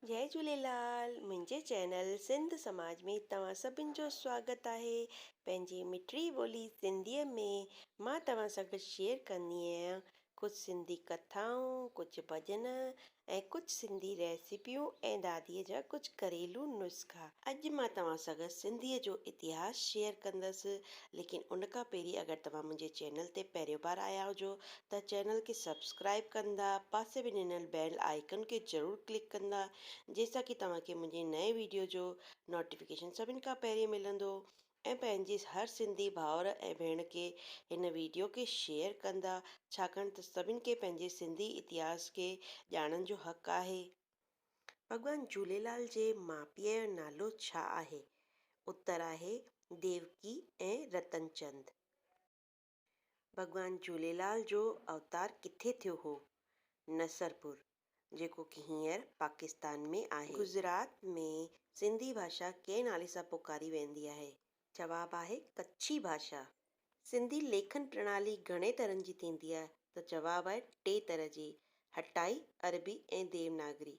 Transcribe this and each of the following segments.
جئي جهوليلال منهنجي چينل سنڌ سماج ۾ توهان سڀن جو سواگت آهي پنهنجي مٺڙي ٻولي سنڌيء ۾ مان توهان سان گڏ شيئر ڪندي آهيان ڪجهه سنڌي ڪٿائون ڪجهه ڀڄن ۽ ڪجهه سنڌي ريسيپيون ۽ داديء جا ڪجهه گهريلو نسخا. اڄ مان توهان سان گڏ سنڌيء جو اتهاس شيئر ڪندس ليڪن ان کان پهرين اگر توهان منهنجي چينل تي پهريون بار آيا هجو ته چينل کي سبسڪرائيب ڪندا پاسي ۾ ڏنل بيل آئيڪن کي ضرور ڪلڪ ڪندا جنهن سان ڪي توهان کي منهنجي نئين ويڊيو جو نوٽيفڪيشن سڀن کان پهرين ملندو ۽ پنهنجي هر سنڌي ڀائر ۽ ڀيڻ کي هن ويڊيو کي شيئر ڪندا ڇاڪاڻ ته سڀن کي پنهنجي سنڌي اتهاس کي ڄاڻڻ جو حق آهي. ڀڳوان جهوليلال جي ماء پيء جو نالو ڇا آهي؟ اتر آهي ديوڪي ۽ رتن چند. ڀڳوان جهوليلال جو اوتار ڪٿي ٿيو هو؟ نصرپور. جيڪو ڪي هينئر پاڪستان ۾ آهي. گجرات ۾ سنڌي ڀاشا ڪنهن نالي سان پڪاري ويندي آهي؟ جواب آهي ڪڇي ڀاشا. سنڌي ليکن پرڻالي گهڻي طرحن جي ٿيندي آهي ته جواب آهي ٽي طرح جي، هٽائي، عربي ۽ ديوناگري.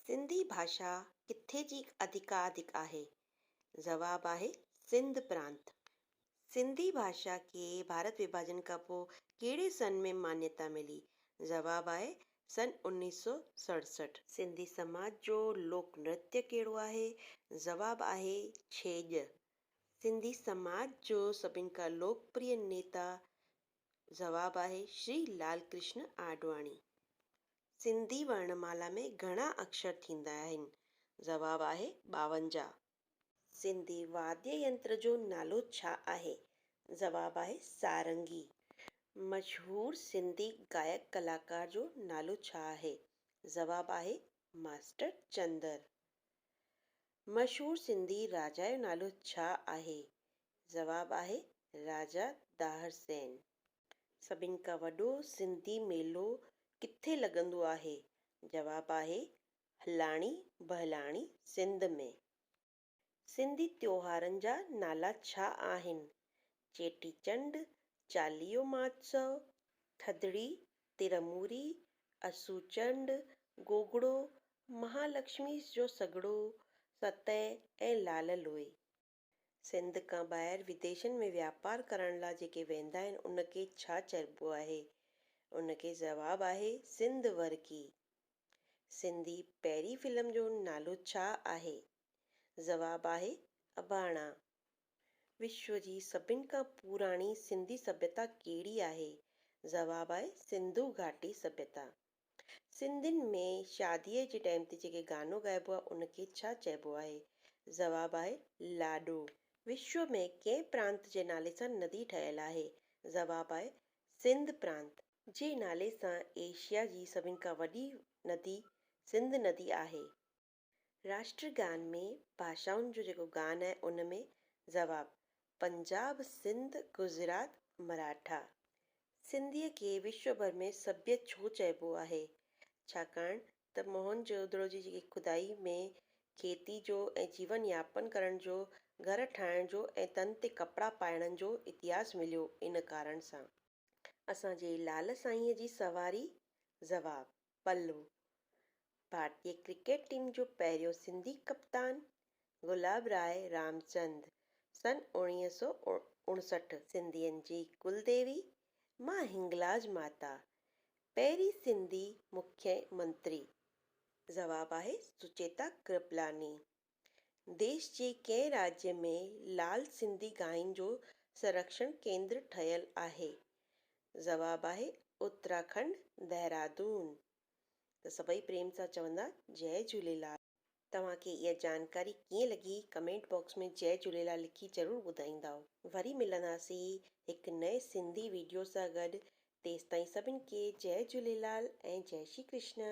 سنڌي ڀاشا ڪٿي جي اڌڪاڌڪ آهي؟ جواب آهي سنڌ پرانت. سنڌي ڀاشا کي ڀارت وڀاجن کان پوء ڪهڙي سن ۾ مانيتا ملي؟ جواب آهي سن 1967. سنڌي سماج جو لوڪ نرتيه ڪهڙو آهي؟ جواب آهي ڇيڄ. سنڌي سماج جو سڀن کان لوڪپريه نيتا؟ جواب آهي شري لال ڪرشن آڏواڻي. سنڌي ورڻمالا ۾ گهڻا اکشر ٿيندا آهن؟ جواب آهي 52. سنڌي واديه ينتر جو نالو ڇا آهي؟ جواب آهي سارنگي. مشهور سنڌي گائڪ ڪلاڪار جو نالو ڇا آهي؟ جواب آهي ماسٽر چندر. مشهور سنڌي راجا جو نالو ڇا آهي؟ جواب آهي راجا داهر سين. سڀن کان وڏو سنڌي ميلو ڪٿي لڳندو آهي؟ جواب آهي هلاڻي بهلاڻي سنڌ ۾. سنڌي تيوهارن جا نالا ڇا آهن؟ چيٽي چنڊ، چاليهو مهوتسو، ٿڌڙي، ترموري، اسو چنڊ، گوگڙو، مهالڪشمي جو سڳڙو، ستهه ۽ لال لوئي. سنڌ کان ٻاهر وديشن ۾ وياپار ڪرڻ لا جيڪي ويندا آهن ان کي ڇا چئبو آهي؟ ان کي جواب آهي سنڌ ورڪي. سنڌي پهرين فلم جو نالو ڇا آهي؟ جواب آهي اباڻا. وشو جي سڀن کان پراڻي سنڌي سڀيتا ڪهڙي آهي؟ جواب آهي سنڌو گهاٽي سڀيتا. سنڌين ۾ شاديء جي ٽائيم تي جيڪي گانو ڳائبو آهي ان کي ڇا چئبو آهي؟ جواب آهي لاڏو. وشو ۾ ڪنهن پرانت جي نالي سان ندي ٺهيل آهي؟ جواب آهي سنڌ پرانت. جي نالي سان ايشيا جي سڀن کان وڏي ندي سنڌ ندي آهي. راشٽر گان ۾ ڀاشائن جو جيڪو گان آهي ان ۾ جواب، پنجاب، سنڌ، گجرات، مراٺا. سنڌيء کي وشو ڀر ۾ سڀيه ڇو چئبو آهي؟ ڇاڪاڻ ته موهن جو دڙو جي جيڪي کدائي ۾ کيتي جو ۽ جيون ياپن ڪرڻ جو، گهر ٺاهڻ جو ۽ تن تي ڪپڙا پائڻ جو اتهاس مليو ان ڪارڻ سان. اسان جي لال سائينء جي سواري؟ جواب، پلو. ڀارتي ڪرڪيٽ ٽيم جو پهريون سنڌي ڪپتان گلاب راء رامچند سن 1959. سنڌين جي ڪل ديوي مان هنگلاج ماتا پهرين سنڌي مکيه منتري. جواب آهي سچيتا ڪرپلاني. ديش جي ڪنهن راجيه ۾ لال سنڌي گائن جو سنرڪشڻ ڪيندر ٺهيل آهي؟ جواب آهي اتراکنڊ دهرادون. ته سڀئي پريم سان چوندا جئي جهوليلال. توهان کي اها جانڪاري ڪيئن لڳي ڪمينٽ باڪس ۾ جئي جهوليلال لکي ضرور ٻڌائيندائو. وري ملنداسين هڪ نئين سنڌي ويڊيو سان گڏ تيستائين سڀن کي جئي جهوليلال ۽ جئي شري ڪرشن.